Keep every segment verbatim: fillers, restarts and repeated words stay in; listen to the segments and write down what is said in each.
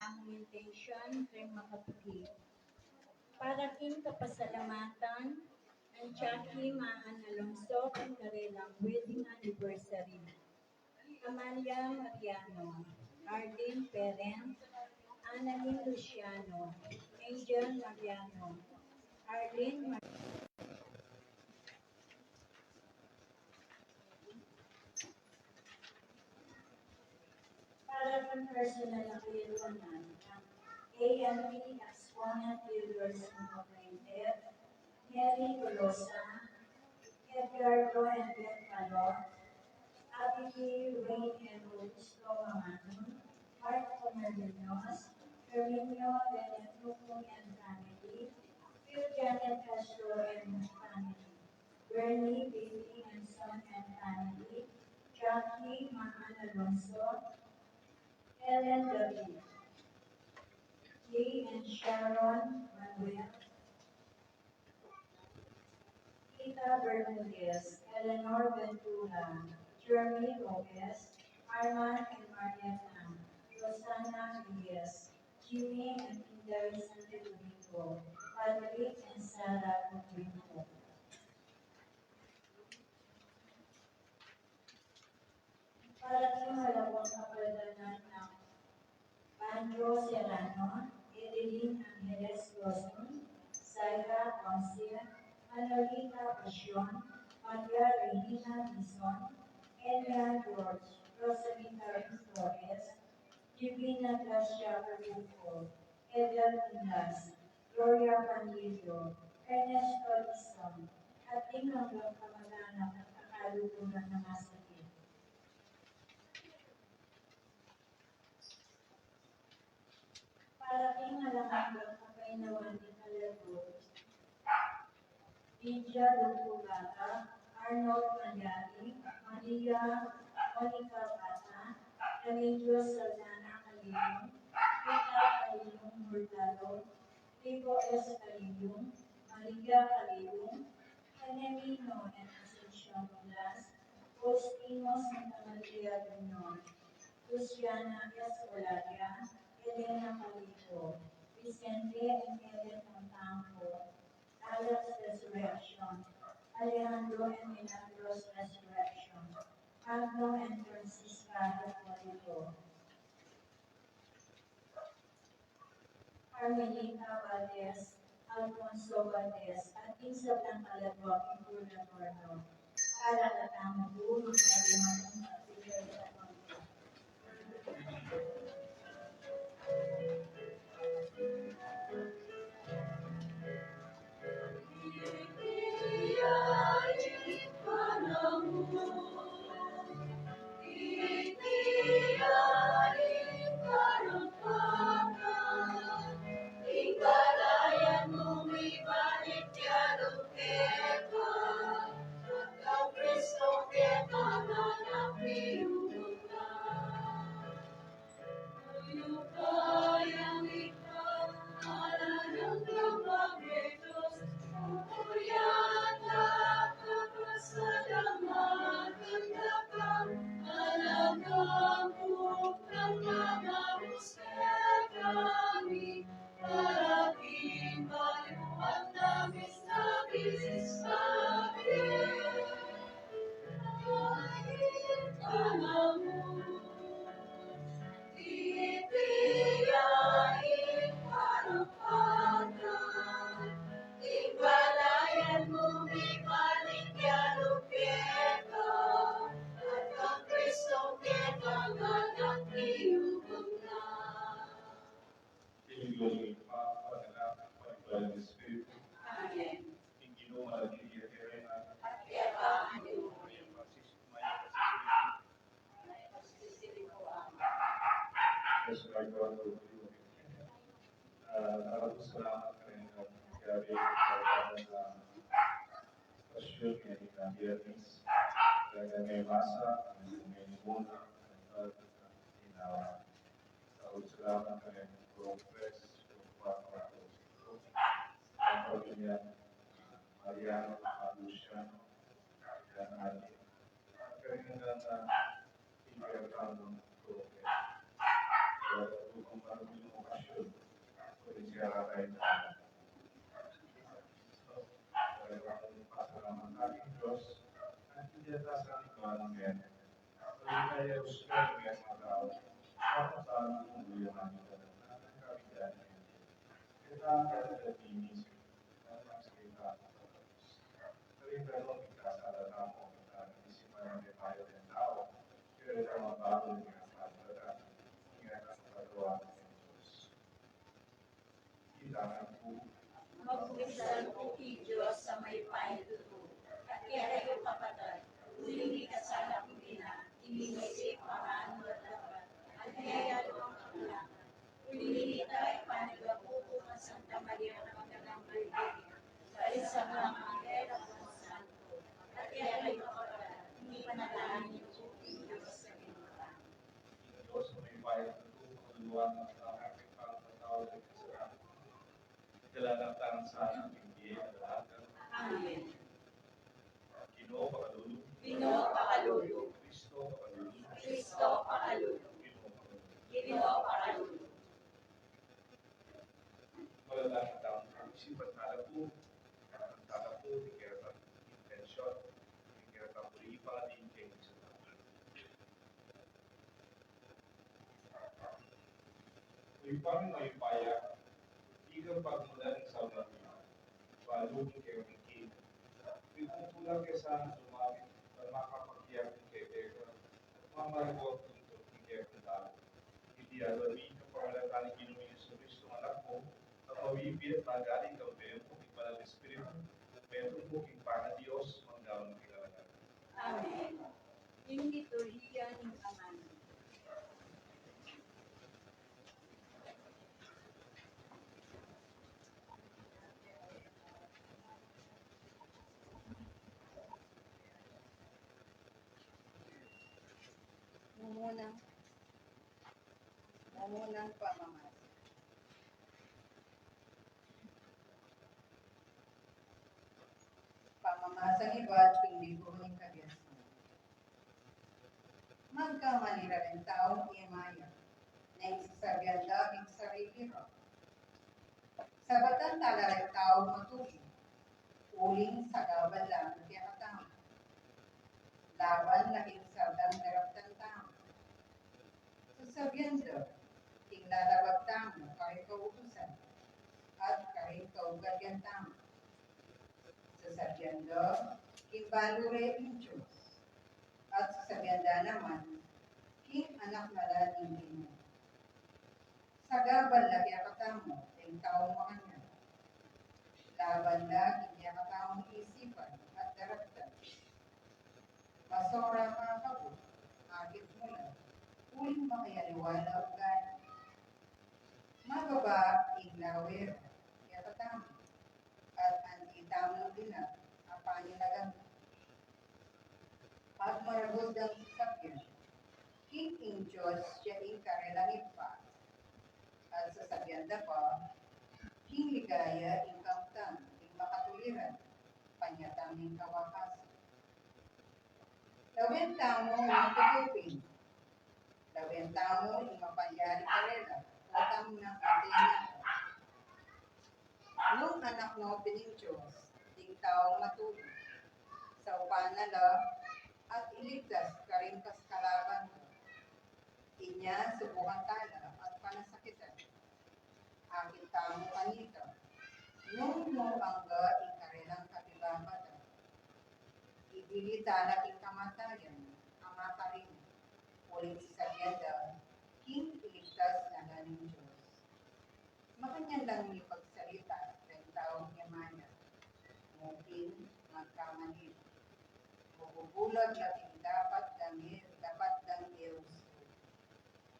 Ang intention kay makapagit. Para king kapasalamatan, ang Jackie Maan Alonso, ang karelang wedding anniversary. Amalia Mariano, Arlene Peren, Annalyn Luciano, Angel Mariano, Arlene Mar- Para kang personal na kaibigan, ang A M P Exponent Theodore Singh Plaintiff, Nelly Tolosa, Edgardo and Beth Palot, Abigail Wayne and Augusto Mamanun, Mark Comer Munoz, Herminio Bennett Nukun and family, Phil Janet Castro and family, Bernie Baby and son and family, Jackie Mahan Alonso, Ellen David, Lee and Sharon Manuel, Tita Bermudez, Eleanor Ventura, Jeremy Lopez, Arman and Mariana, Rosana Reyes, Jimmy and Inday Santo Domingo, Patrick and Sarah Domingo. Para king malawang kapaldanan ng Banjo Serrano, Edeline Angeles Rosun, Zaira Council, Manolita Pasion, Maria Regina Dizon, Enya George, Rosalinda Flores, Divina Gracia Perduco, Edel Pinas, Gloria Panilio, Ernesto Dizon, at ding anggang kamag-anak at kakaluguran a nasakit. Para king alang anggang kapaynawan ning kalagot, Lydia Lugugata, Arnold Malyari, Maria Monica Bata, Remedios Saldana Calillo, Rita Calillo Hurtado, Rico S. Calillo, Maria Calillo, Genemino and Asuncion Blas, Faustino Santa Maria Junior, Luciana S. Olaria, Elena Calillo, Vicente and Ellen Montanco, Alex Resurrection, Alejandro and Milagros Resurrection, Magno and Francisca Hipólito, Carmelita Valdez, Alfonso Valdez, at ding sablang kalagot king purgatoryo. Para katamu pu, ing kailangan at ing kailangan. Ing Dios Ibpa, ing Anak, ing Banal a Espiritu. Amen. Ing Ginu manatili ya kekayu. At keka man. Mayap a Espiritu. Yes, my God, Lord, you are here. Ah, maraming salamat kaya ng Yahweh, kaya ng, ah, pasyon niya ni Biyernes. Kaya ng masa, kaya ng muna, kaya ng ginawa. Maraming salamat kaya ng Congress, kaya ng pamilya, Mariano, Luciano, kaya ng ating Kaya nga na intercambio ko. Kaya po Kung maragul yung okasyon, pwede siya tayo na. Kaya kung pasalamat natin Diyos, at hindi ata sa iba ng men. Kaya gusto ng men, mga tao, dapat sa amin kung buhay namin, ang kami dyan. Kaya tayo tayo sa inisip, ang mga salita ng Diyos. Kaya tayo magkasala tayo, ang isipan ng tayo ng tao, kaya tayo mabago ng mga salita, kaya tayo pagawa ng Diyos. Magbisal ku ki Dios a mayupaya tutu, at kekayu kapatad, uling mikasala ku dina, inisip, panganu at dapat, at kaya ku kakulangan. Uling ita, ipanyawad ku kang Santa Maria a Magna, karing sablang anghel at mga santo, at kekayu kapatad, ipanalangin yu ku ki Dios a Ginu. Diyos, a mayupaya tutu, pakaluluan tang lahat king pangapatawad king kasalanan. At dalanan tang sana king bie king kalangitan. Amen. Ginu, pakalulu. Ginu, pakalulu. Kristo, pakalulu. Kristo, pakalulu. Ginu, pakalulu. Ginu, pakalulu. Malalangit tamu, isipan tala pu, isipan tala pu, ing keretan intensyun, ing keretan puripan, ing keretan Mayupaya, mayupaya, ikang pagmulan ning sablang mayupaya, balu king kekang kekang. Ipupulak ke sana dumapit, at makapakiag king kekang, at mamaragwa king kekang tau. Iti aduan mi king pangalan nang Ginu ming Jesucristo, Anak mu, a mabibie at magaling king gabyan ning Banal a Espiritu, metung king pangadi Dios, mangga man king alang angga. Amen. Ing liturhiya ning Amanu. Mumunang, mumunang pamamasa. Pamamasa king Biblia, king Biblia ning Kabiasnan. Magkamali la ring taung e maya, neng sasabian da king sarili ra, sabatan tala ring taung matuli, uling sagabal la king kekatamu. Laban la king sablang daraptan tamu. Sasabian da king lalabag tamu karing kautusan at karing kaugalian tamu. Sasabian da king balu re ing Dios, at sasabian da naman king anak na la ning Ginu. Sagabal la kekatamu ring taung makanyan. Laban la king kekatamung isipan at daraptan. Masora ka kaku, akit mu la, uling makayaliwa la ugali. Mababa ing lawe ra kekatamu, at anti tamu dina a panilagang. Pagmaragul dang sasabian, king ing Dios ya ing karelang Ibpa, at sasabian da pa, king ligaya ing kamtan ing makatuliran, panyatang ning kawakasan. Lawen tamu ing tutupin, lawen tamu ing mapalyari karela, o tamu nang antena. Nung anak no pin ning Dios, ding taung matuli, saupan na la at iligtas karing kaskalaban da. Inya subukan tala at panasakitan. Akit tamu kanita, nung nu angga ing karelang kapibabatan. Idili tala king kamatayan a makarin, uling sasabian da, king iligtas na la ning Dios. Makanyan lang mipagsalita ring taung e maya. Nung pin magkamali, mabubulag la king dapat dang e, dapat dang e ustu.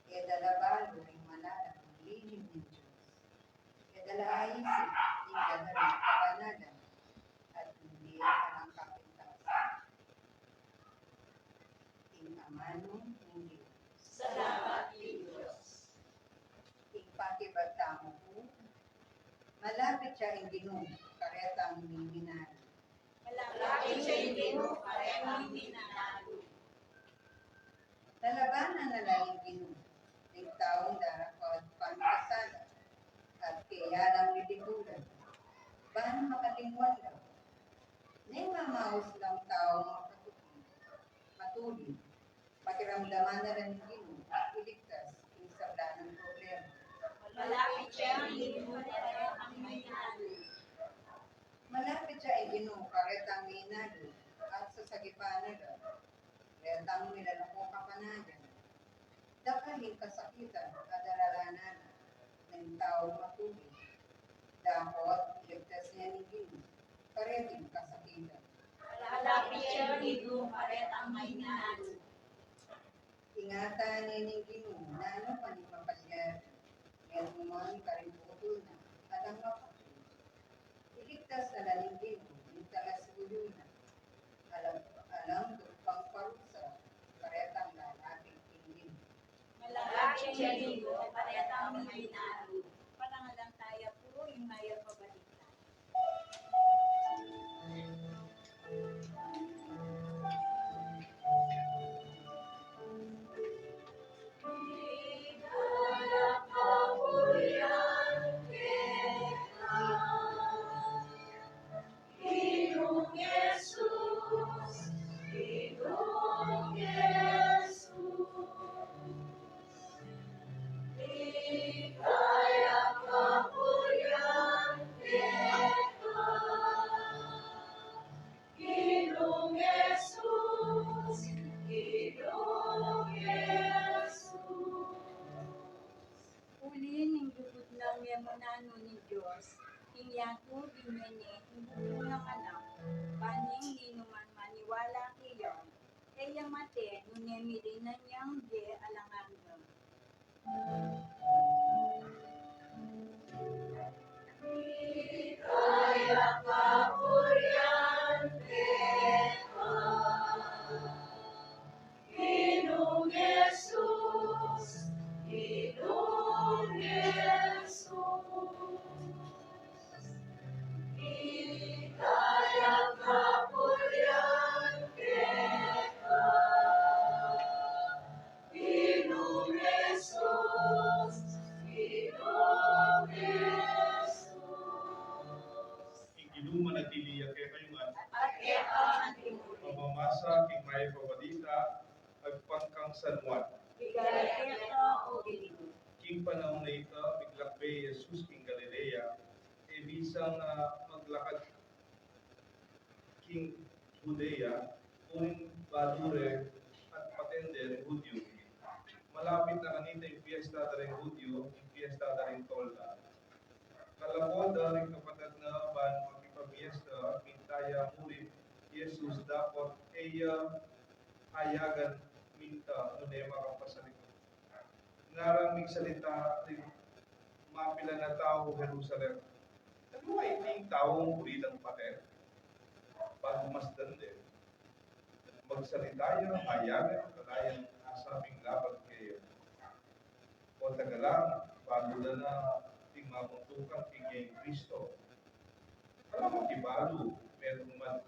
E da la balu ring malalam a lilin ning Dios. E da la aisip ing dalan ning kabanalan at ing alang kapintasan. Ing Amanu ning Ginu. Salamat king Dios. Ing pakibat tamu pu, malapit ya ing Ginu karetang miminalu. Malapit ya ing Ginu karetang miminalu. Lalabanan na la ning Ginu ring taung daraptan. Makatingwan la. Neng mamaus lang tau makatuki, matuli, pakiramdaman na la ning Ginu, iligtas ing sablang problema. Malapit ya ing Ginu, karetang mainalu. Malapit ya ing Ginu, karetang mainalu, at sasagipan na la. Retang milalako kapanayan. Dakal ing kasakitan a daralanan na ning taung matuli. Dapot iligtas ne ning Ginu kareting kasakitan. Malapit ya ing Ginu, karetang mainalu. Ingatan ne ning Ginu nanu pa ning mapalyari, metung man karing bukul na, alang mapatay. Iligtas na la ning Ginu ing taga-suyunan. Alang, alang dupang parusa, karetang lalapit king Ginu. Malapit ya ing Ginu, karetang mainalu. Parangalan taya pu ing mayap a balita. Uli ning lugud nang memunanu ning Dios, ing yatu binye ne ing bugtung nang Anak, ban ing ninuman maniwala keya, e ya mate, nune mirinan yang bie alang angga. Ginung Jesus, Ginung Jesus, ikayap kapurian keka. Ginung Jesus, Ginung Jesus. Ing Ginu manatili ya kekayu ngan. At keka antimurin. Pamamasa king Mayap a Balita agpang kang San Juan. Ligaya keka, O Ginu. King panaun a ita, miglakbe i Jesus king Galilea, e bisa nga maglakad king Judea, uling balu re at patende ring Judio. Malapit na kanita ing piesta da ring Judio, ing piesta da ring Tolda. Kalako da ring kapatad na ban makipamiesta, minta ya murin i Jesus dapot e ya ayagan minta nune makapasalikut. Ngarang migsalita ring mapilan a tau Jerusalem, "Anu iti ing taung buri dang pate?" Ban masdan de, magsalita ya, ayagan, kalayang asabing laban keya. O tagalang, balu da na ding mamuntukan king iya ing Kristo. Ala, makibalu, metung man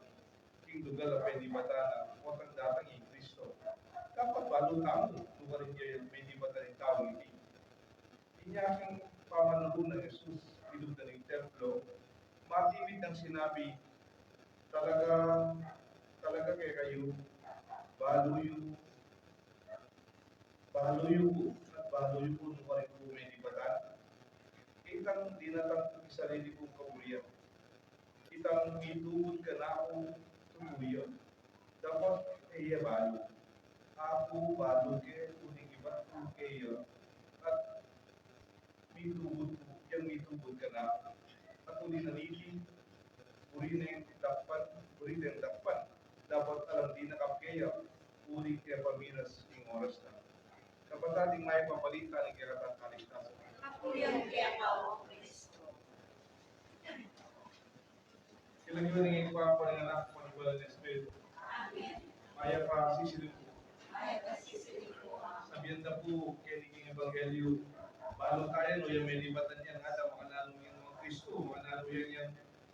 king dugal a penibatan na, potang datang ing Kristo. Dapat balu tamu, nung karin ya menibatan ing taung iti. Inya king pamanuru nang Jesus, ilub na ning templo, matiwid nang sinabi, "Talaga, talaga kekayu, balu yu, balu yu ku, at balu yu ku nung karin ku menibatan. Itang dinatang ku ing sarili kung kaburian. Itang mitubud kanaku tutu ya. Dapat e ya balu. Aku balu ke, uling ibat ku keya, at mitubud ku, yang mitubud kanaku. At uli na niti, buri neng dakpan, buri neng dakpan. Dapat alang dinakap keya, uling e pa miras ing oras na." Kapatad, ing Mayap a Balita ning kekatang kaligtasan. Kapurian keka, O Kristo. King lagyu ning Ibpa, ning Anak, ning Banal a Espiritu. Amen. Mayap a sisiling pu. Mayap a sisiling pu. Sabian da pu keni king Ebanghelyu, balu taya nu ya menibatan yang Adam, makananu yang Kristo, makananu yang, yang,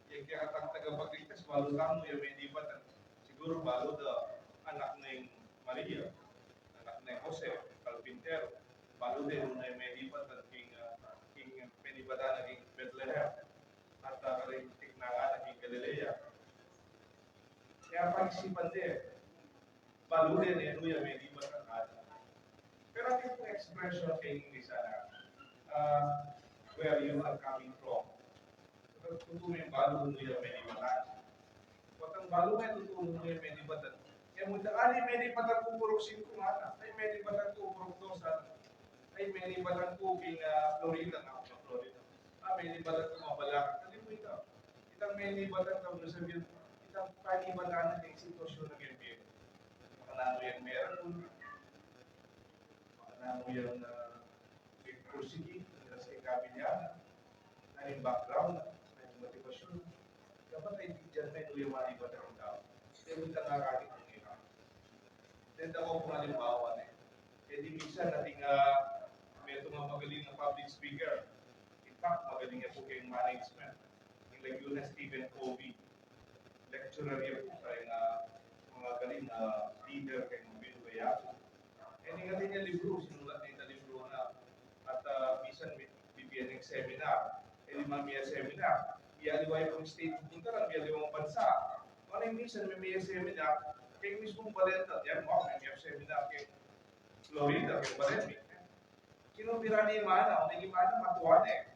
yang kekatang tagapagligtas, balu taya nu ya menibatan. Siguru balu da anak neng Maria, anak neng Jose, karpintero, balu de nung menibatan king, ah, king penibatan na king Betlehem. At, ah, karing tiknangan Galilea. Kaya pag-isipan de, balu de ne nu ya melibat a kanu. Pero atin pung expression keng Ingles, ah, "Where you are coming from." Tutu meng balu nu ya melibat a kanu. Potang balu meng tutu nu ya melibat a kanu. E mu ita, "Ali, melibat a ku purok singku, ngana. Ay, melibat a ku purok dos, ngana. Ay, melibat a ku king, ah, Florida, ngana, Florida. Ah, melibat a ku Mabalacat." Kadi mu ita. Itang melibat a ku, sabian, itang panibatan na king sitwasyun na king bie. Makananu yang meron, makananu yang, ah, nagpursigi, nagras keng kabilyanan, nanu ing background, nanu ing motibasyun. Dapat aintindian na nu ing malibat a tau. Kaya minsan nakakakit ng iba. Then, dako pung alimbawa ne. E di minsan atin, ah, metung a magaling a public speaker. In fact, magaling ya pu keng management. Ing lagyu na Stephen Covey. Lecturer ya pu, kareng, ah, magaling a leader keng binugayan. E ning atin yang libru, sinulat na ita libru na. At, ah, minsan mi-, bibie neng seminar. E di mamie seminar, mialiwa ya pung state pupunta, mialiwang bansa. Nune minsan mimie seminar keng mismung balen na, yan mo, mimie seminar keng Florida, keng balen mi. Kinumpiran ne ing imana, o, ning imana, matua ne.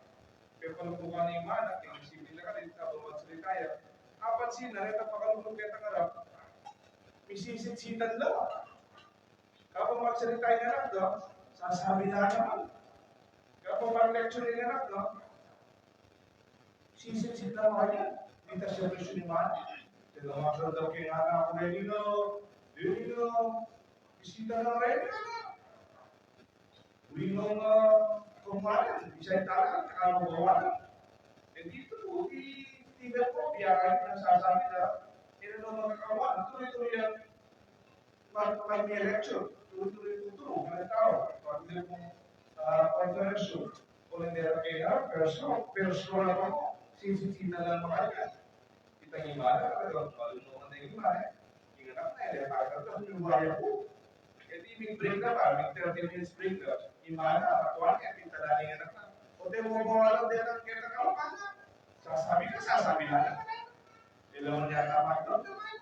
Pepalupukan ne ing imana, keng seminar, keng kabang magsalita ya. Apansin na, reta pakalulu ketang arap, misisitsitan la. Kabang magsalita ing anak da, sasabi na naman. Kabang mag-lecture ing anak da, sisitsit na naman yan. Minsan siya presyo ni man. Kaya mga sandal kaya nga na ako, "Ready na, ready na." Bisita na, "Ready na." Uwi na nga kumain, isa yung talaga, nakakabawa na. E dito po, di, di na po, biyahe na sasabi na, e na naman kakawa, tuloy-tuloy yan. Mag-, mag-election, tuloy-tuloy tuturo, mga tao, pag-, ah, conference, kung hindi na kaya, perso-, personal ako, sisisitan lang makanya. Itang imana, talagang malunod na ing imana. Ing anak na, e, bakit ka sumibaya po? E di, mig break na ba? Mig thirty minutes break na. Imana, matuan, e, pintalan ing anak na. O, te mo bawalan de ng keta ka, mana? Sasabi ka, sasabi na. Kailangan niya tama ito, naman.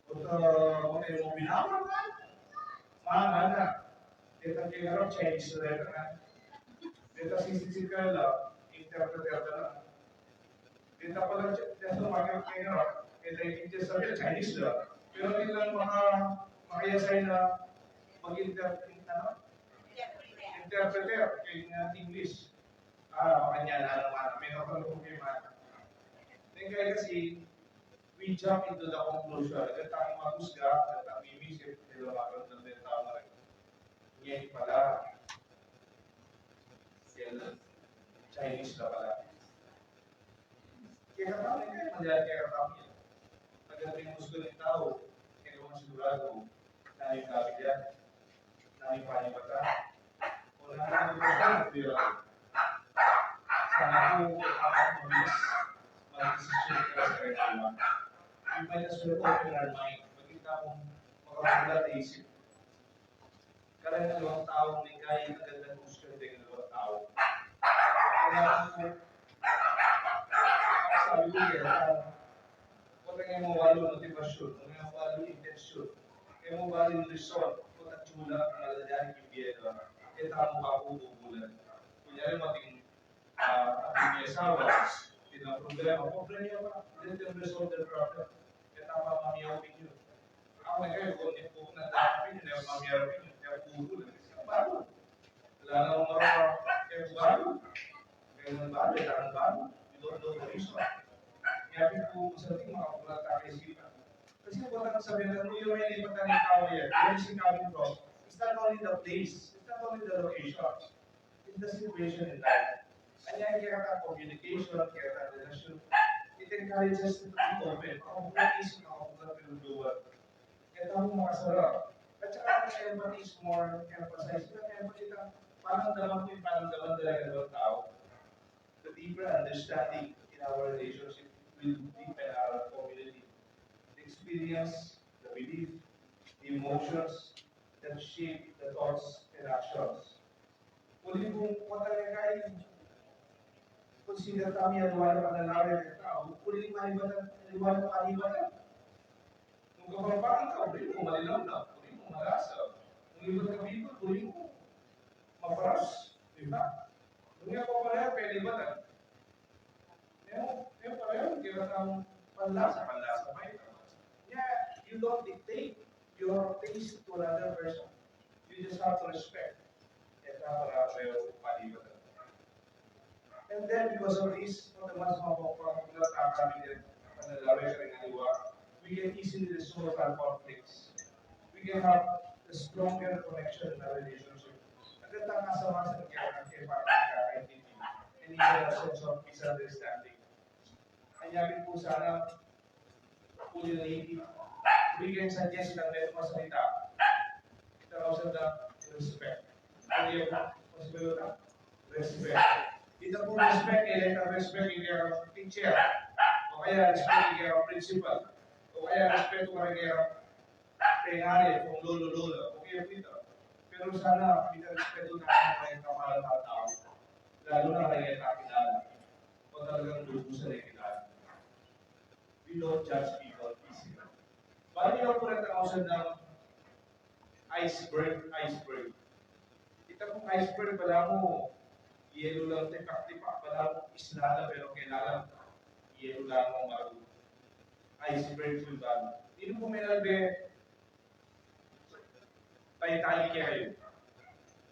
Oto, oto yung binawa na. Mana na. Deta kaya Chinese na rin, ha? Deta sisisi ka la, interpreter ka na. Deta pala, deta makikita kaya, deta yung Chinese na. Pero di lang maka, makayasay na mag-inter-, ano? Interpreter, kaya English. Ah, makanya na naman. May nakalukong kay mana. Then kaya kasi, we jump into the conclusion. Agad tayong maghusga, agad tayong mimisip, pero magandang din tao na rin. Ngayon pala, yan, Chinese na pala. Kaya kami, kaya mali kaya kami. Agad may husga ng tao, kaya naman sigurado, na yung kabilyan, na yung panibatan. O na yung kabilyan. Sana po, mabilis, mag-desisyon ka sa kailangan. Yung may nasulat ko, open our mind. Maging tamang makapagulat na isip. Karaniwang taong may kaya, magandang husga din ng ibang tao. Kaya po, sabi ko, kaya, kung may mo walu motivasyun, kung may mo walu intensyon, kung may mo walu result, kung at sula, kung aladyan, yung biyelo, e tamu pa po bubulan. Kunyari, mating ah, at may asawa, di na problema. Problema pa. Let them resolve their problem. Kaya tama, mami, ang opinion. Ako, eh, kayo, kung di po na dati, hindi na mami ang opinion. Kaya po, wala na akong marama. Kaya po, bago. Kaya nang bago, kaya nang bago. You don't know the reason. Kaya po, sa ating mga pagkakaisipan. Kasi po, ang sabi na, "Uy, yung may lipatan ng tao yan. Where is he coming from?" It's not only the place. It's not only the location. It's the situation in life. Anya, kaya ka communication, kaya ka relasyon. It encourages to be open. Makabuka isip, makabuka kaluluwa. Kaya tayo makasarap. At saka, ang empathy is more emphasized. Yung empathy ka, parang daman ko yung parang daman talaga ng tao. The deeper understanding in our relationship will deepen our community. The experience, the belief, the emotions that shape the thoughts and actions. Uli kung matangay kayo, Consider tamu ya, aliwa na panalawe reng tau, uli manibatan, aliwa na panibatan. Nung Kapampangan ka, uli mu malinamnam, uli mu malasa. Nung ibat ka Bicol, uli mu maparas, di ba? Nung ya ko pala, penibatan. Yung, yung pala yun, kaya tang panlasa, panlasa pa yun. Yeah, you don't dictate your taste to another person. You just have to respect. Kaya para kayo panibatan. And then, because of this, for the mas mabukpang na tayo din, panalawe sa aliwa, we can easily resolve our conflicts. We can have a stronger connection in our relationship. At ang tama sa mga sa kaya, kaya para kaya, and even a sense of misunderstanding. Anya pin ku sana, uli na iti. Bigyan sa niya silang meron masalita. Ita raw sa respect. Ano yun? Mas meron na? Respect. Ita pung respect, eh, ita respect, hindi ang teacher. O kaya respect, hindi ang principal. O kaya respect, hindi ang pengari, kung lolo, lola. O kaya ita. Pero sana, ita respeto na ang mga kapal ng tao. Lalo na kaya kakilala. O talagang lubusan ay kilala. We don't judge people easily. Bali, yung pura tao sa ng iceberg, iceberg. Ita pung iceberg, balamu, yelo lang tipak-tipak, balamu, isla na, pero kailangan, yelo lang ang marunong. Iceberg po ba? Hindi po may nalbe, Titanic ya kayu.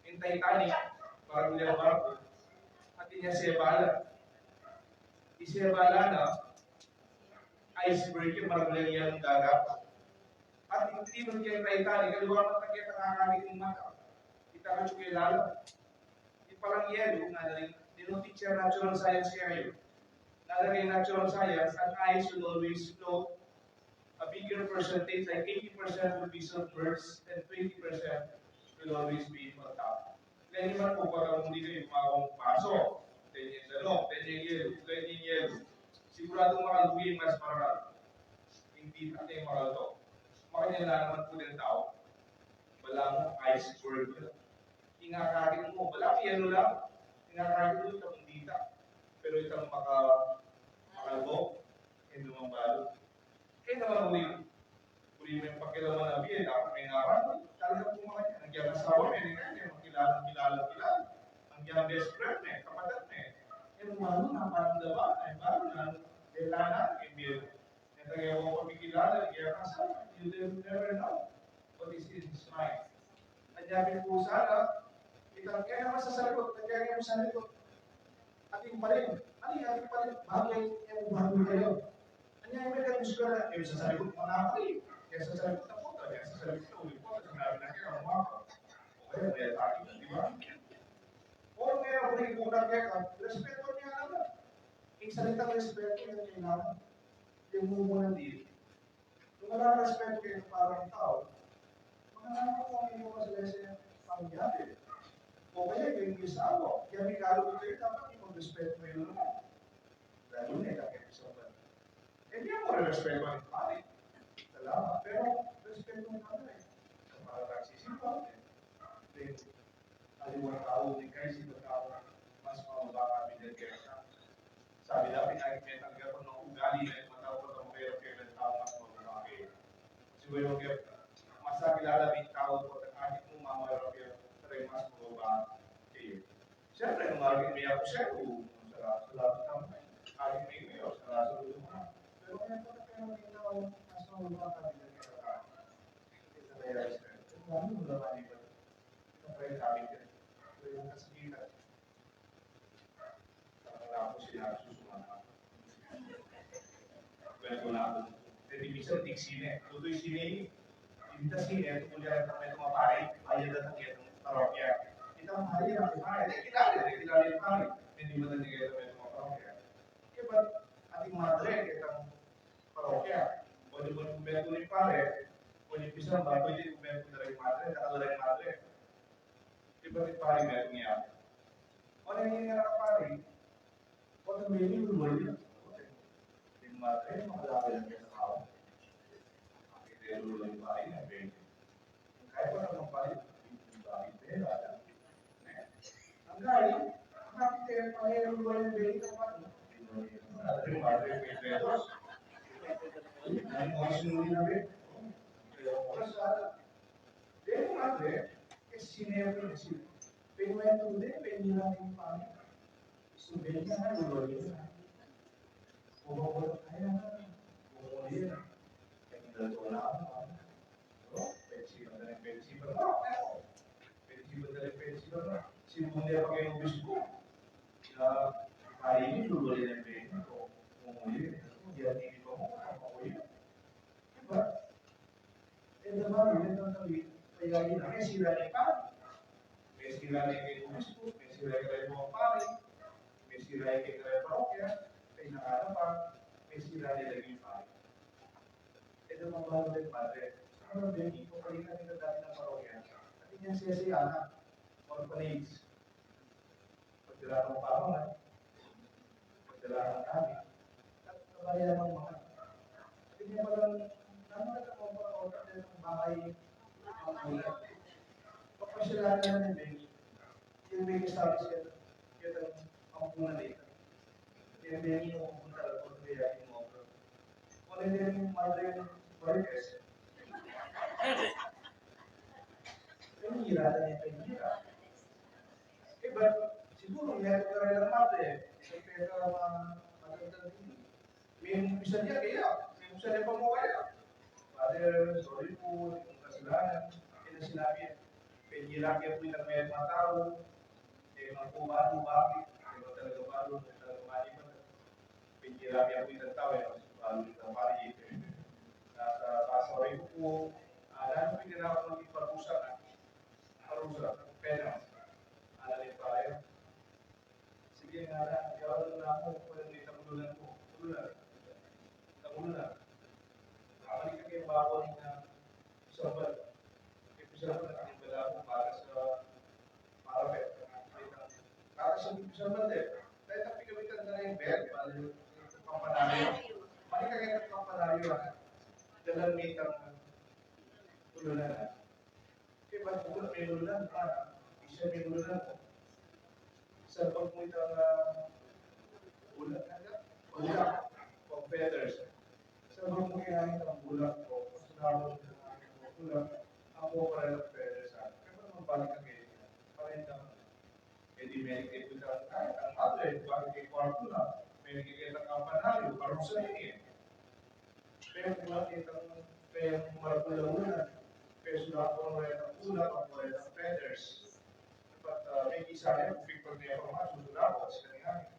Ing Titanic, maragul yang barku. Atin ya sebala. I sebala na, iceberg ya, maragul yang dagat. At ing tinan ke Titanic, aliwa man ta keta, kakakit ing mata. Ita ka cuke lalam. Ing palang yelo, ngana ring, nung teacher natural science kayu. Ngana ring natural science, an ice will always float a bigger percentage, like eighty percent will be submerged and twenty percent will always be on top. Kaya naman po, pag ang hindi kayo gumagawang paso, ganyan sa loob, ganyan yelo, ganyan yelo. Sigurado makalugi mas maral. Hindi na kayo maral to. Makanya na naman po din tao. Wala mo iceberg. Ingakakit mo, wala mo yelo lang. Ingakakit mo, itang dita. Pero itang maka, makalbo, hindi naman balo. Kaya naman uli, uli mo yung pakilaman na biye, dapat may naman, talaga po mga yan. Ang yan asawa, may rin yan, yung kilala, kilala, kilala. Ang yan best friend, may kapatid, may. Yung baru, naparamdaman, ay baru na, kailangan, yung biye. Yung taga yung pagkikilala, yung asawa, you never know what is in his mind. Ang yabi po sana, itang kaya naman sa salikod, ang kaya naman sa salikod. Atin pa rin. Ano yung atin pa rin? Bagay, yung bago kayo. Anya yung may ganun siguro na, eh, sasabi ko, mga ako eh. Kaya sasabi ko, "Naku, talaga, sasabi ko, uli ko, sasabi na kaya, mga ako." O kaya, kaya tayo, di ba? O kaya, uli ko na kaya, respeto niya naman. Yung salitang respeto, yung kailangan. Yung mumuna dito. Nung wala respeto kayo para tao, mga anak ko, hindi mo kasi pangyari. O kaya, yung isa mo, yan yung kalo ko kayo, dapat yung respeto mo yun naman. Lalo na yung kakaibisan mo. Hindi ako respeto ng pare. Salamat. Pero respeto ng pare. Sa mga nagsisipa, eh, aliwa tau, di kayu si tau mas mababa kami dari kaya. Sabi na, pinakikita ko ng ugali na yung matao ko ng pero kaya ng tau mas mababa kayo. Kasi wala kayo, mas nakilala ng tau ko ng adik mo, mga pero kaya mas mababa kayo. Siyempre, nung adik mo yan, siyempre, sa, sa lahat ng adik mo yun, sa, sa ulo mo. Pero kaya pa kaya ng tau mas mababa kami dari kaya. Ito kaya, siyempre, kung ano mo naman yung Kaya sabi ko, "Ito yung kasakitan." Talaga ako sila susumama. Kaya ko na ako. Pwede minsan, tig sine. Tutoy sine. Hindi ta sine, ito kundi ang kami tumapari. Ayaw na kami itong parokya. Kita ang pari, ang pari. Eh, kilala, eh, kilala yung pari. Hindi mo na nila ito may tumaparokya. Kaya ba't ating madre, itang parokya? Pwede mo kumbento ni pare, pwede pisang ba, pwede kumbento na rin madre, nakala rin madre. Di ba ni pare meron niya? O na yung nga pare, o na may yung wala. Yung madre, makalaki lang yung tao. Ang pinero lang yung pare, na pwede. Kaya pa naman pare, yung pare, pera, ang galing, ang kapit Pangayari, luwayan beni, kapatid. Madre, madre, Pedro. Ay, mga sinuri na, be. Pero, oras, ah, de madre, e sine, e sine. Pero, e tude, pero, mira, e pangayari. Sumbel na, luwayan na. Bobobot na ya, bobobot na ya. Kaya hindi na ito alam, no? Pensi, pensi, pensi, pensi, pensi. Si Bunde pa kaya obispo, na kaya ini, luwayan na ya, o, mumuli, o, di ati di pa mo, o, o, yun. Diba? E, diba, yun ang kami, kaya ini, e, sira na pa. E, sira na kaya obispo, e, sira na kaya pari, e, sira na kaya parokya, kaya na pa, e, sira na lagi pari. E, diba, mga padre, padre, ano ba yung ito, kaya na kita dati ng parokya? At yun yung siyasiyana, orphanage. Pagdala ng pamana, pagdala ng gamit, at kabaya ng mga. Sabi niya palang, nanu na ka mo pa, o, pagdala ng bahay, ang kulang. Papasyalan niya ng Benny. Yung Benny sabi siya, kaya ang kulang na ito. Yung Benny, yung kulang talaga, kaya yung mga. Wala niya yung madre ng Marites. Ay, hira na niya, ay, hira. E, but siguru niya ito karela madre, e, kaya ka ma-, maganda din. May umpisa niya kaya, may umpisa niya pa mo kaya. Father, sorry po, di kong kasalanan. Yun ang sinabi niya. Pinilaki po itang may mga tao. E, mga po, balu, bakit? E, ba talaga balu? E, talaga mali ba? Pinilaki po itang tao, e, balu itang pari. Nasa, nasa sorry po. Ah, lalo pinilaki ko ng parusa na. Parusa, penance. Ala ni Father. Sige, ngana, yawan na mo, kung ano yung tangulunan mo. Tangulunan. Tangulunan. Kamali ka kaya bago ni na pisambal. Kaya pisambal na kami bala mo para sa, para pe, para sa pisambal din. Kaya tapi kami ka na yung bed, para yung pampanalo. Mali ka kaya pampanalo, ha? Dalang mitang tulunan, ha? Kaya ba't ko na may lulunan? Ah, isa may lulunan. Sa pagmuita nga bulak, bulak, o feathers. Sa pagmuita nga bulak ko, sa tawag ng bulak, ako para ng feathers, ah. Kaya ba naman balik ang ganyan? Parenta. E di menikit kita, ay, ang madre, bakit kay kwarto na? Menikit kita ng kampanaryo, parang sa inyo. Pero kung nakita mo, kaya maragul a ulan, pero sula ko ng reta pula, pag reta feathers. But, uh, may isa rin, kung pipag niya pa nga, susula ko, kasi kanya,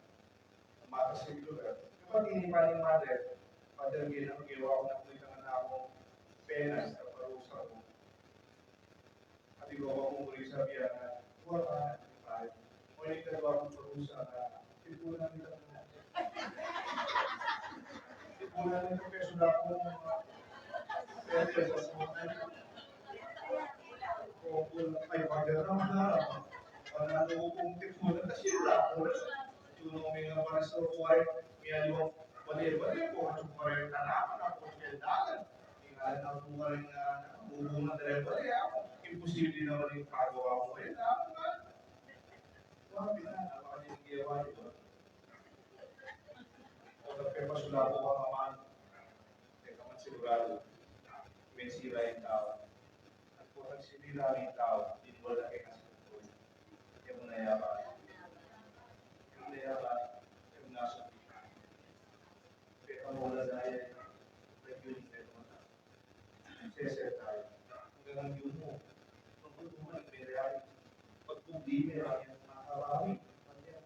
matas yung lugar. Kapag tinipan ni madre, madre, ang ginawa ko na kung itang anak ko, penas, kaparusa ko. At ikaw, ako muli sabi na, "Kuha ka na, pare." Ngunit nagawa kong parusa na, tipunan kita na. Tipunan kita, peso na ako ng mga peso sa mga. O, kung ay, pagdala na, wala na akong tipunan. Kasi wala ako na. Yung mga pares o kuha, may aliwang bali-bali ko, at yung pares na naman ako, yung dalan. Tingala na po ka rin nga, ano, bubunga talaga. Wala yan. Imposible naman yung pagawa mo. Eh, tama nga. Grabe na, napakadinigyawa, di ba? O, nagpapasula po ka naman. Teka man, sigurado. May sira yung tao. At kung nagsinira yung tao, di mo laki na sa totoo. Kaya mo na yaba. Kaya mo na yaba. Kaya mo na sa Pero ang wala daya, nag-yun, pero mata. Sese tayo. Hanggang ang yun mo. Pagbubuhan, may reality. Pagbubuhan, may reality. Makakarami. Pagyan.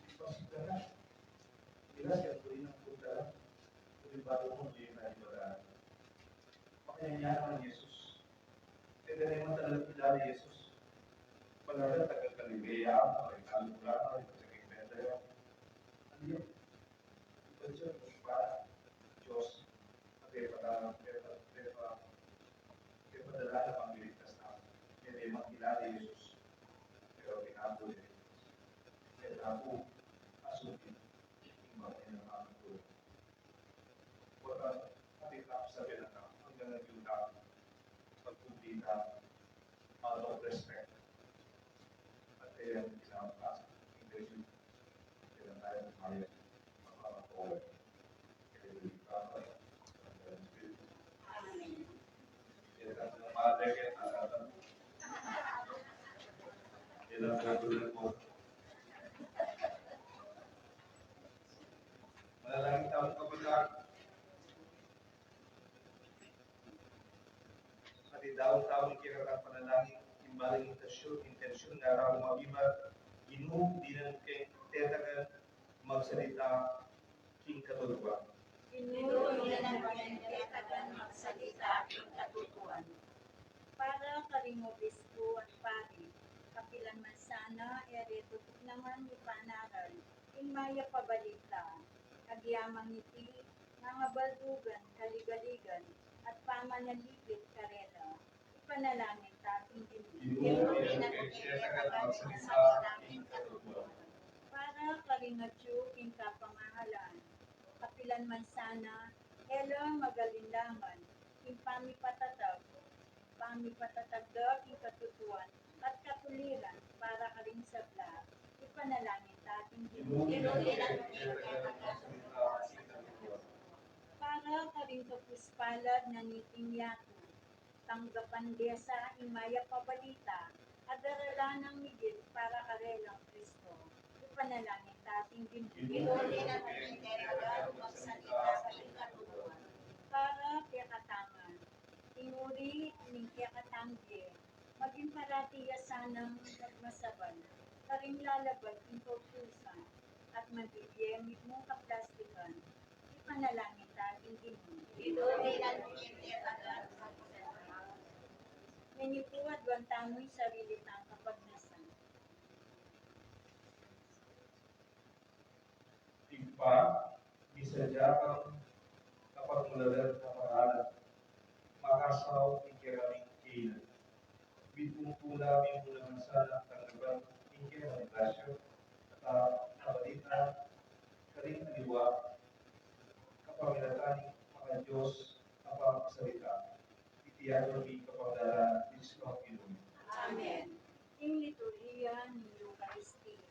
Ipasita na. Ila siya, tuloy ng punta lang. Tuloy bago mo, tuloy na iba. Makanya niya naman Jesus. Kaya ganun yung matagal kilala Jesus. Palaga, taga Galilea, taga Galilea, taga Bethlehem. Ano yun? Iba siya, iba. Diyos. Kaya pa, kaya pa, kaya pa, kaya pa dala na pangligtas na. Kaya di makilala Jesus. Pero pinako niya. Kaya ako, asukin. Iba niya na pangako. Wala, sabi na, sabi na, hanggang naging tao, pagkumpita, out of respect. At kaya, pinapas, Manalangin tamu, kapatad. At idaun tamu ing kekatang panalangin, ing maling intensyun, intensyun, ngara ku, mabibat, Ginu, dinan mu keng tetagan magsalita king katutuan. Ginu, dinan mu keng tetagan magsalita king katutuan. Para karing obispo at pari, kapilan man sana e re tutuklanan ni panaral ing mayap a balita, agyamang iti nangabaldugan kaligaligan at pamanaligid karela, ipanalangin ta king Ginu. Ginu, dinan mu keng tetagan magsalita king katutuan. Para karing atyu king kapamahalan, kapilan man sana e la magalinlangan king pamipatatag, pamipatatag da king katutuan at katuliran para karing sabla, ipanalangin ta king Ginu. Ginu, dinan mu keng tetagan magsalita king katutuan. Para karing kapus palad na niting yatu, tanggapan de sa ing mayap a balita a daralan nang migit para karelang Kristo, ipanalangin ta king Ginu. Ginu, dinan mu keng tetagan magsalita king katutuan. Para kekatamu ngan, ing uri ning kekatang bie, maging parati ya sanang magmasabal karing lalabag king kautusan at mabibie mung kaplastikan, ipanalangin ta king Ginu. Ginu, dinan mu keng tetagan magsalita. Menipu, aduan tamu ing sarili tang kapagnasan. Ibpa, misadya kang kapagmulalan a paralan, makasaup ing kekaming kainan. Mipupula mi mu naman sanang tanggapan ing kekaming grasya, at a, a balita karing aliwa, kapamilatan ning maka-Dios a pamagsalita. Iti aduan mi kapamilatan ni Kristo a Ginu mi. Amen. Ing liturhiya ning Eukaristia.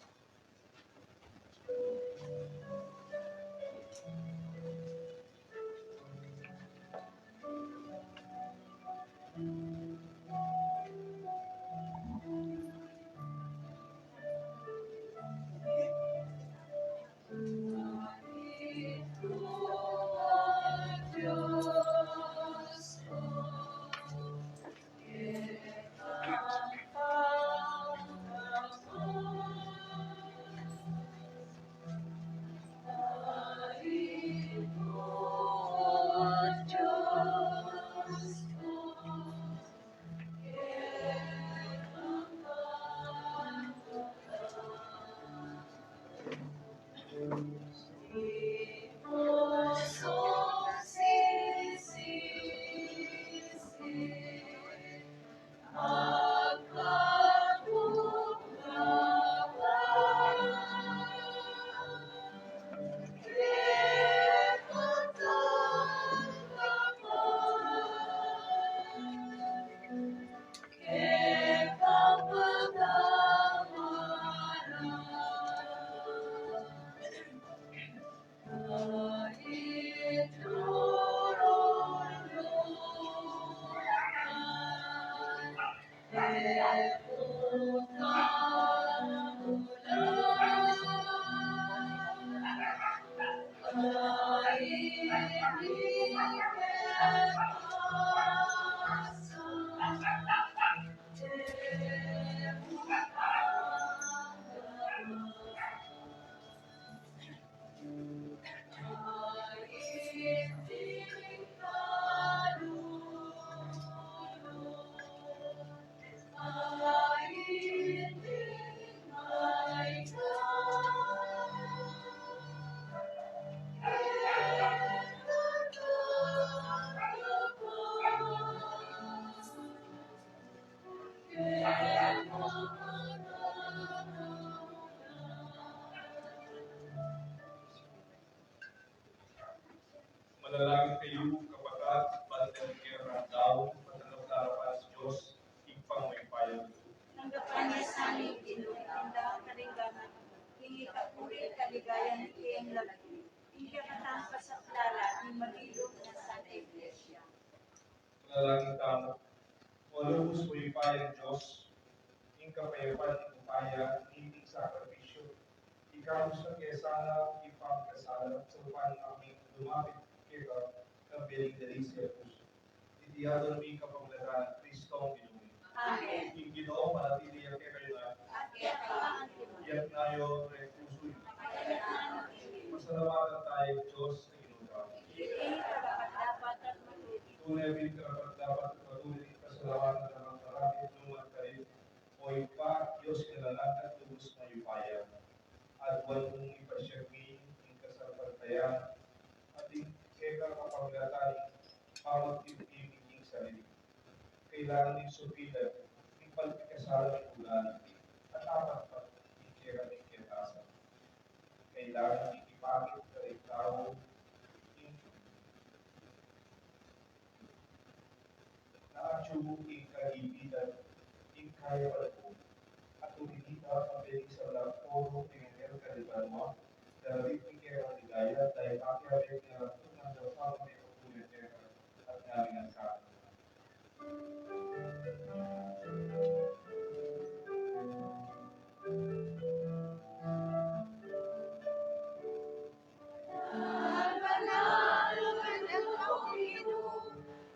Manalangin kayu, kapatad, ban king kekatang daun, matanggap la king Dios ing pangmaypayan. Tanggapan na sa ning Ginu ing daan karing gamat mi, Ing ikapuri at kaligayan ning keyang labi, ing kekatamung pasaplalan ning mabilug nang Santa Iglesia. Manalangin tamu. O lubus mayupayang Dios, ing kapayapan ning upaya ning sakripisyu, ikabus na ke sana ing pamikasala, saupan na kaming lumapit keka nang bie ning dalisya pusu. Iti adwan mi kapamilatan nang Kristong Ginu mi. Amen. Ing Ginu manatili ya kekayu ngan. At kekayu naman. Iyatas yu ring pusu yu. Pasalamatan taya ing Dios a Ginu tamu. Iti ing karapat-dapat at matut. Tune pin karapat-dapat at matut ing pasalamatan dapot parati, nu man karin, O Ibpa, Dios king alang angga, lubus mayupaya. Aduan mung ipasiag mi ing kasalpantayanan at ing keka kapamilatan ning pamagtimtim king sarili. Kailangan ing supilan ing pamikasala ning ugali at apatpat ing keka ning ketasan. Kailangan ing ipakit karing tau ing na atyu ing kagipitan ning kayapan ku, at uling ita, a pwedeng sablang poro ning anghel karing banua, daralit ing kekang ligaya, dahil akyabet ning alang anggang dapat ning kapurian keka at ngamingan keka.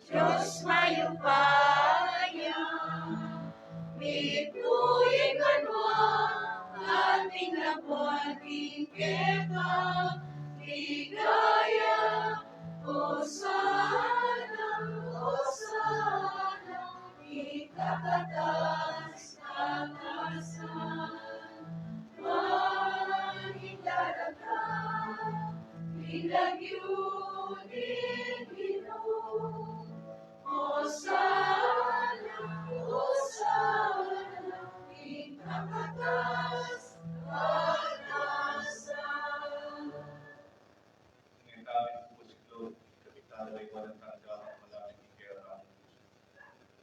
Dios mayupaya, mitmu ing banua at ing labuad king keka ligaya. Hosana, Hosana, ing kakatas-katasan. Maligaya ing lagyu ning Ginu. Hosana, Hosana, ing kakatas-katasan. Ing kekatamung pusu, kapitala ing walang tanda, malapit ing kekatamung pusu.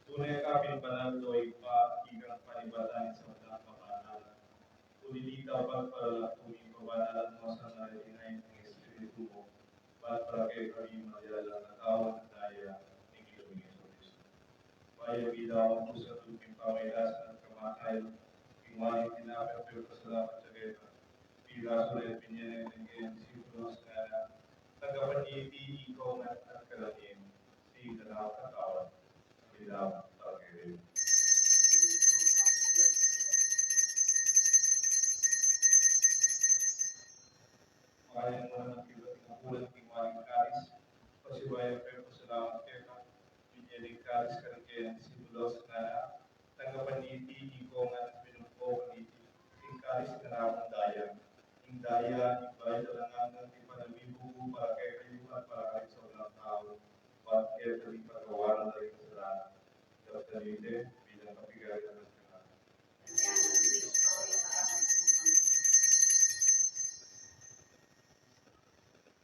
Tune ka pin banal, O Ibpa, ikang panibatan ning sablang kabanalan. Uli na nita, pagpalalam ku ing kabanalan mu, sana rin ing Espiritu mu, ban para kekami maging katawan at daya ning Ginu ming Jesucristo. Bayu mi daun kusatun king pamailasan at kamatayan, ing wari ning tinape at pepasalamat ya keka, pirasu la at binie na ning keyang disipulos, ngana, tanggapan ye iti ing kong ngan at kanan ye, iti ing kekang katawan, a midaun para kekayu. Makanyan mu naman king kulang ning waring kalis, pasibayu at pepasalamat keka, binie ne ing kalis karing keyang disipulos, ngana, tanggapan ye iti ing kong ngan, minum kayu kaniti, ing kalis ning alang anggang daya, ing daya ning bayad alang angga, tipan a mibubug para kekayu at para karing sablang tau, ban keta ing patawaran da ring kasalanan. Daptan yu iti bilang kapigayan da kanaku.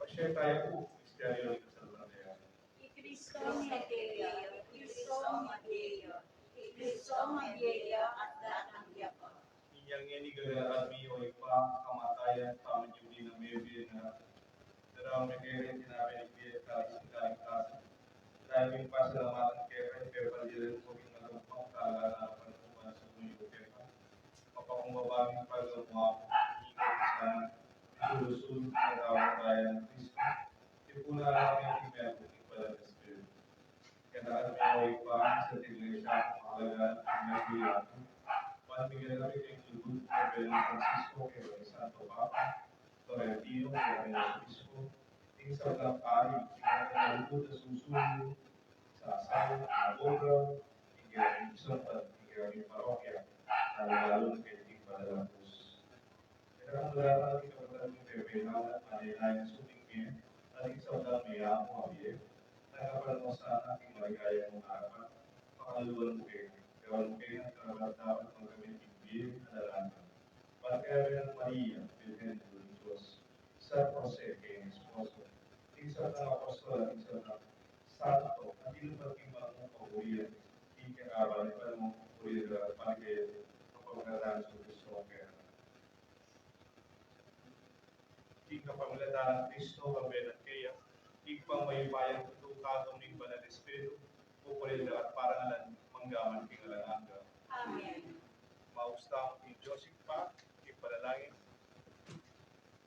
Pasiag tamu pu, misteryu ning kasalpantayanan. I Kristo mie ya, i Kristo mie ya, i Kristo mie ya, at datang ya pa. Inya ngeni gaganakan mi, O Ibpa, ing kamatayan, pamanyubli nang mebie na, darame keka ing tinape ning bie at kalis ning kaligtasan. Dayang pasalamatan keka, ipepaldiran mu kaming matampang, kaalaman a panaun, sumuyu keka. Mapakumbaba mi king paglamuan mu, ika ing sana, sulsul, king katawan daya nang Kristo, tipunan na kami king metung ning Banal a Espiritu. Gaganakan mi, O Ibpa, ing Santa Iglesia, pangalagaan, ing metung yatu, ban migyan na kami king lugud, kang Bebe Francisco, kang Santo Papa, Florentino, kang Obispo, ing sablang pari, ing lugud a susuyu, sasau, a obra, ing kekami samban, ing kekami parokya, lalung-lalu na keti king Banal a Krus. Kekang daraptan king kapatad ming Pepe Nau, at manenaya ning subling mie, at ing sablang meyamu a bie, tanggapan mu sana king maligaya mung arapan, pakaluluan mu kami, gawan mu kami karapat-dapat magkamit king bie alang angga. Ban kayabe nang Maria, Birhen Indu ning Dios, San Jose, kayang esposo, ing sablang apostol, at ing sablang santo, a tinupad king banal a kapurian, king kekaban ning banal a kapurian, daraptan kaya, kapamilatan nang Jesucristo, kaya. Kristo, kambe na kaya, Ibpang mayupayang tutu, kagum ning Banal Espiritu, pupurin da at parangalan, mangga man king alang angga. Amen. Maus tamu king Dios Ibpa, king panalangin,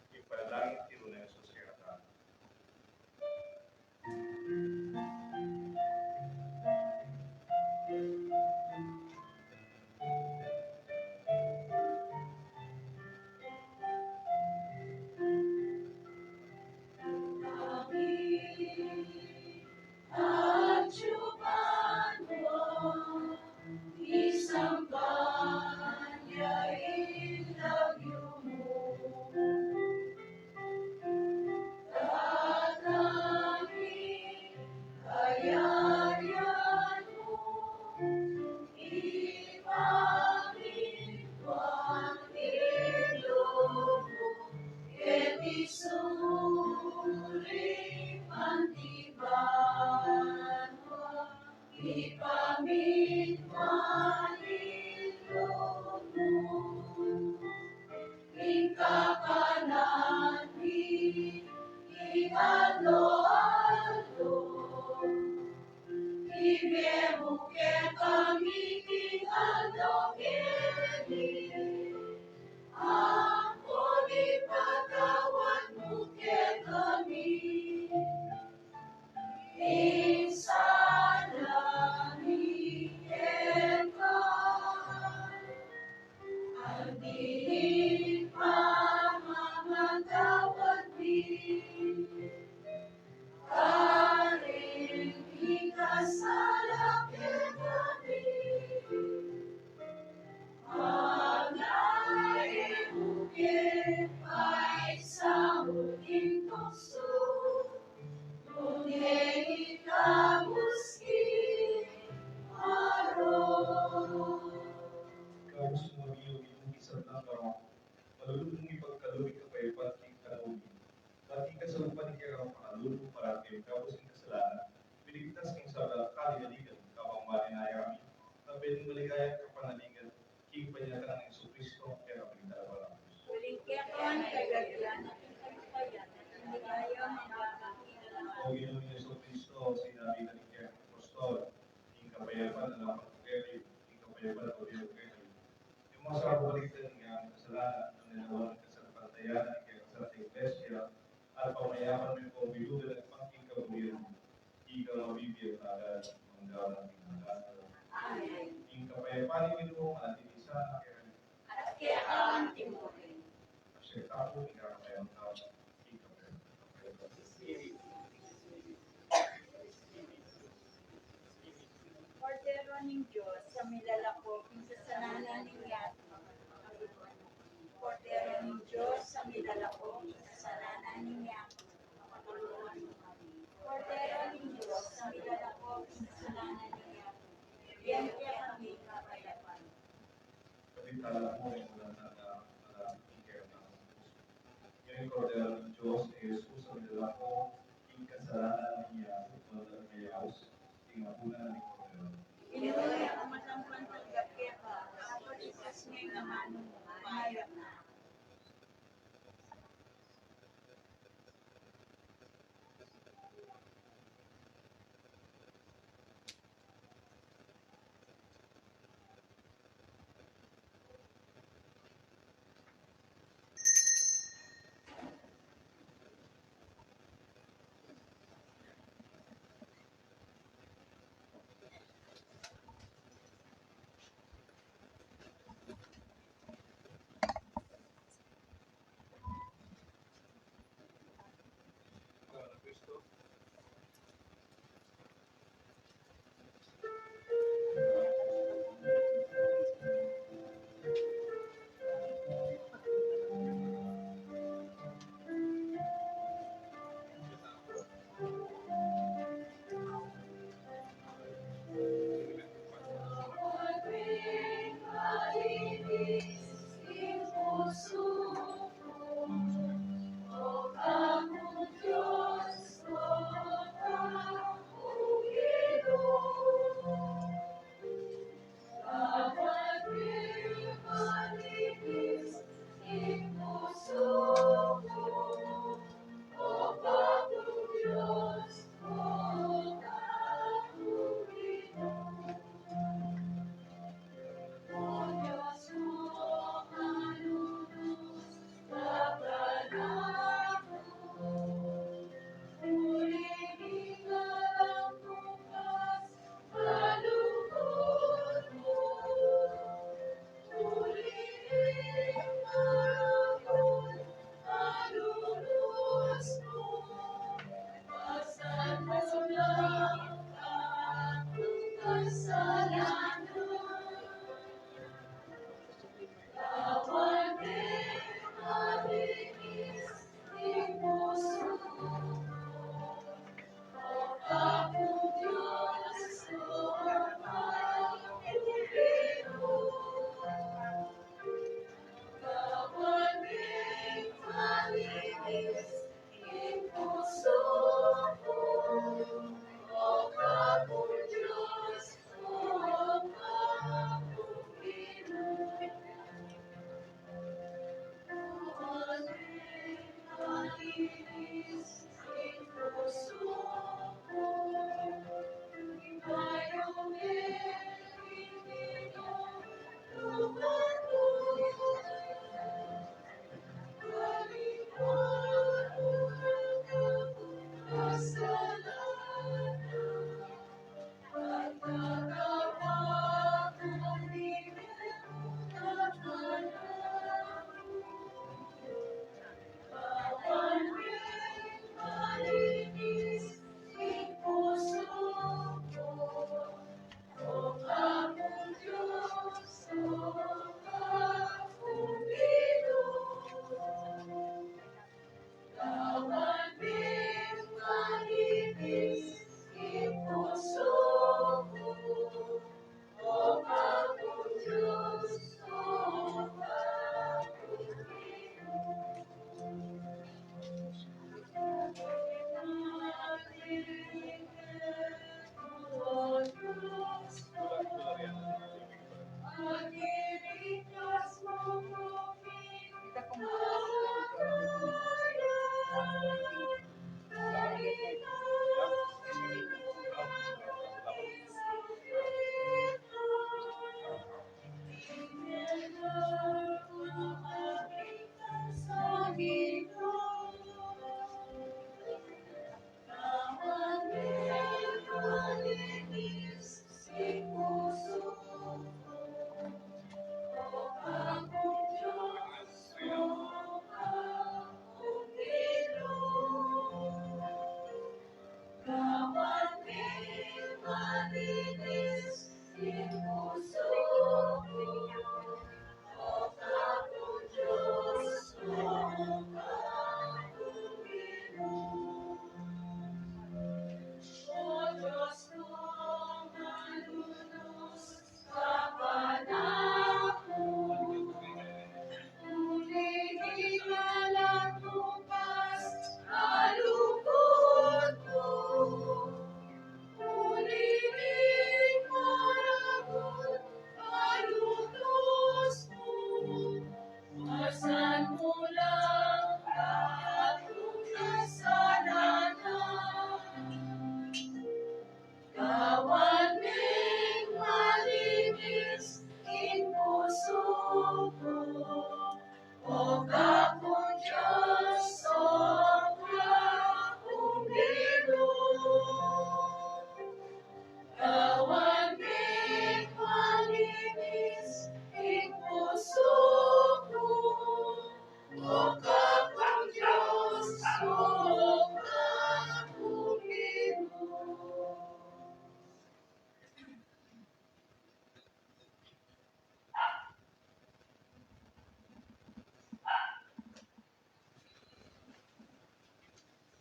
king panalangin, tiru nang Jesus kekatamu. Ing kakanan mi king aldo-aldo, ibie mu kekami king aldo keni, ampon ipatawad mu kekami ing sala mi keka, anti ing pamamatawad mi karing mikasala kekami. Manga e mu ke paisaul king tuksu, nune ikabus king marok. Ikabus mu kami ing sablang marok, malugud mung ipagkalub ing kapayapan king kanu mi. At ing kasaupan ning kekang pakalulu, parati ikabus ing kasalanan, miligtas king sablang kaligaligan, kabang malinaya kami, kambe ning maligayang kapanaligan, king panyatang nang Jesucristo, kekami ing Talapangabus. Uling keka ing kaligaligan, at ing kalipayan, at ing ligaya, mangga man king alang angga. O Ginung Jesucristo, sinabi mu king kekang apostol, ing kapayapan dala ku kekayu, ing kapayapan papabie ku kekayu. Ing masasabi ku, balikan ing ampong kasalanan, nune lawan ing kasalpantayanan ning kekang Santa Iglesia, at pamayapan me pung bilugan at pangking kaburian, ika mabibie mangga man king alang angga. Amen. Ing kapayapan ning Ginu manatili sana kekayu. At keka mu rin. Asya tamu ing kapayapan. Kordero ning Dios, a milalako king kasalanan ning yatu. Kordero ning Dios, a milalako king kasalanan ning yatu. Kordero ning Dios, a milalako king kasalanan ning yatu. Ibie mu kekami ing kapayapan. Kapitala mo ing ulan na malapit king kekang Kordero ning Dios, i Jesus, a milalako king kasalanan ning yatu, at mayaus king apunan ning Kordero. Ginung, e ku matampang tanggap keka, ampon ikasmu ing amanu mu, mayap na.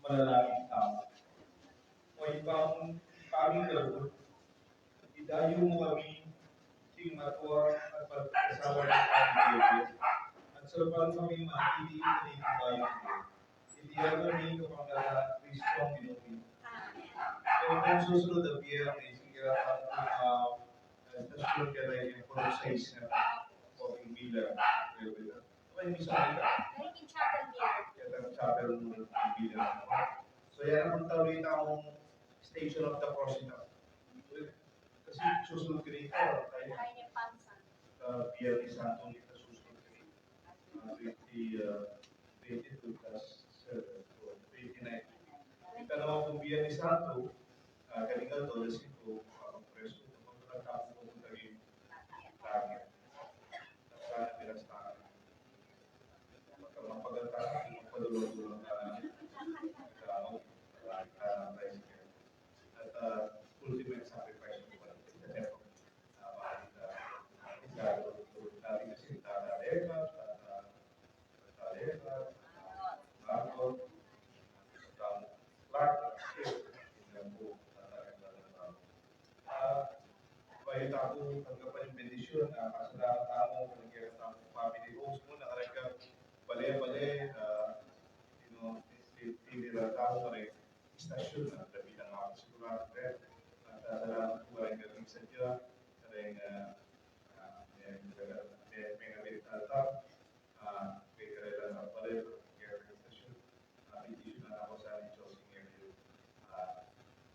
Manalangin tamu. O Ibpa ming, Ibpa ming kalugud, idayu mu kami king matua at pagkasala ning pamilya, at salupan mu kaming manatili king bayung bie. Iti aduan mi kapamilatan Kristong Ginu mi. King susunod a bie, ing singkira tamu, ah, estasyun kaya ing Polo sais na, o king Miller, railway na. Ay, misa kita. Ay, king chapel niya. Kaya king chapel mu, king Miller. So, yan ang tawag tamung Station of the Cross ita. Kasi susunod kita, ay, ay, yung Palm Sunday. Ah, Biyernes Santo kita susunod kita. Ah, twenty, ah, twenty-two plus seven, so, twenty-nine. Ita naman pung Biyernes Santo, ah, kaninga alas dos, ah, presko, kapag nagtapos po tayo, target. Sana pinastaan. Pagka mapagal tayo, magpadulong-dulong tayo. Tayo, tayo, tayo, tayo. At, ah, ultimate sacrifice ng Panginoon. Ah, bakit, ah, isa, dati kasi tatalekat, tata-, tatalekat, bakot, tata-, lahat, tingnan po, tatalekat, ah, bayu tamu tanggapan ing bendisyon, ah, pasalamat tamu, panagyan tamu, family host mu, nakareka, bale-bale, ah, you know, ti-, ti-, tinira tamu, kareng istasyon, ah, dapit na nga ako sigurado, eh. At, ah, salamat po, kareng galing sa Diyan, kareng, ah, ah, may, may, may, may, ah, kay karela na pare, kaya sa istasyon, ah, bendisyonan na ako sa ni Josing Emilio. Ah,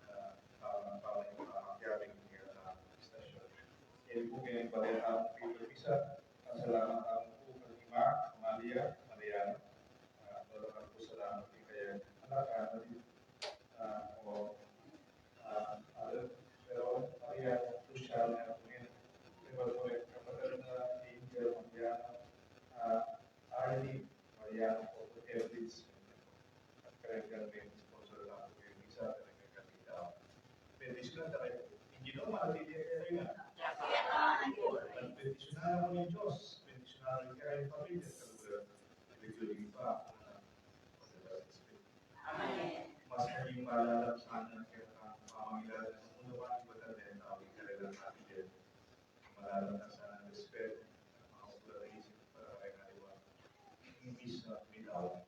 ah, pama-, pama-, pamakyabing niya sa istasyon. Yan po kaya yung balita ang Peter Pisa. Pasalamat ang po kay Ima Amalia Mariano. Ah, salamat po, salamat din kay anak, ah, ah, o, ah, Father Pero Mariano Luciano Antonino, kay Bartolomeo Catarina Angel Mariano, ah, Arlene Mariano, Otto Edwin Smith, at kareng sponsor na po yung isa, kareng kapitao. Bendisyon na tayo. Hindi naman, hindi tayo na. At bendisyonan ako ng Diyos. Bendisyonan kayo, pamilya, sa lugar. Bendisyonan pa ako na. Amen. Mas naging malalam sana ang kanilang pamangilala ng unawang iba't ang tao, ikalala natin din. Malalam na sana ang respeto, ang mga ukol at isip para kay kaliwa. Imbis na bitaw.